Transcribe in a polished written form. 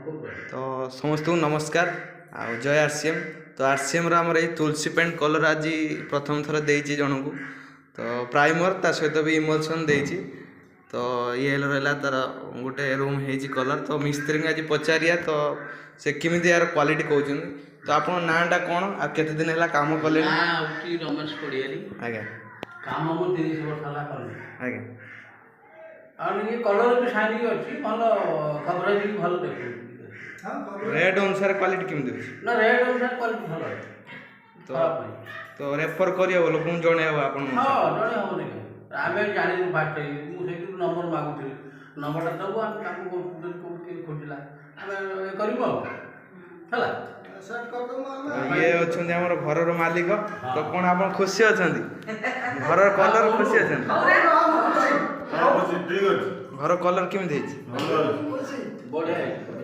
ତ ସମସ୍ତଙ୍କୁ ନମସ୍କାର ଆଉ ଜୟ ଆର୍ ସି ଏମ୍। ତ ଆର୍ ସି ଏମ୍ର ଆମର ଏଇ ତୁଳସୀ ପେଣ୍ଟ କଲର୍ ଆଜି ପ୍ରଥମ ଥର ଦେଇଛି ଜଣକୁ। ତ ପ୍ରାଇମର୍, ତା ସହିତ ବି ଇମଲସନ୍ ଦେଇଛି। ତ ଇଏ ହେଲା ରହିଲା ତାର ଗୋଟେ ରୁମ୍ ହେଇଛି କଲର୍। ତ ମିସ୍ତ୍ରୀଙ୍କୁ ଆଜି ପଚାରିବା, ତ ସେ କେମିତି ଏହାର କ୍ୱାଲିଟି କହୁଛନ୍ତି। ତ ଆପଣଙ୍କ ନାଁଟା କ'ଣ ଆଉ କେତେ ଦିନ ହେଲା କାମ କଲେଣି? ନାଁ ହେଉଛି ରମେଶ ପଡ଼ିଆରୀ। କାମ ମୁଁ 30 ବର୍ଷ ହେଲା କଲି। ଆଉ ଇଏ କଲର୍ ବି ସାଇନିଂ ଅଛି, ଭଲ କଭରେଜ୍ ବି ଭଲ ଦେଖୁଛି। ରେଟ୍ ଅନୁସାରେ କ୍ୱାଲିଟି କେମିତି ଅଛି? ନା, ରେଟ୍ ଅନୁସାରେ କ୍ୱାଲିଟି ଭଲ ଅଛି। ଖରାପ ନାହିଁ। ତ ରେଫର୍ କରିହେବ, ଲୋକଙ୍କୁ ଜଣେଇବ ଆପଣ? ହଁ, ଜଣେଇ ହେବନି କାହିଁ? ଆମେ ଜାଣିନୁ ଫାଷ୍ଟ, ମୁଁ ସେଇଥିରୁ ନମ୍ବର ମାଗୁଥିଲି। ନମ୍ବରଟା ଦେବୁ, ଆମେ କାମ କରୁଛୁ। ଯଦି କେଉଁଠି କିଏ ଖୋଜିଲା, ଆମେ ଇଏ କରିବୁ ଆଉ ହେଲା। ଇଏ ଅଛନ୍ତି ଆମର ଘରର ମାଲିକ। ତ କ'ଣ ଆପଣ ଖୁସି ଅଛନ୍ତି? ଘରର କଲର ଖୁସି ଅଛନ୍ତି? ହଁ, ଠିକ ଅଛି। ଘର କଲର କେମିତି ହେଇଛି? ଭଲ ଅଛି। ବଢ଼ିଆ ହେଇଛି।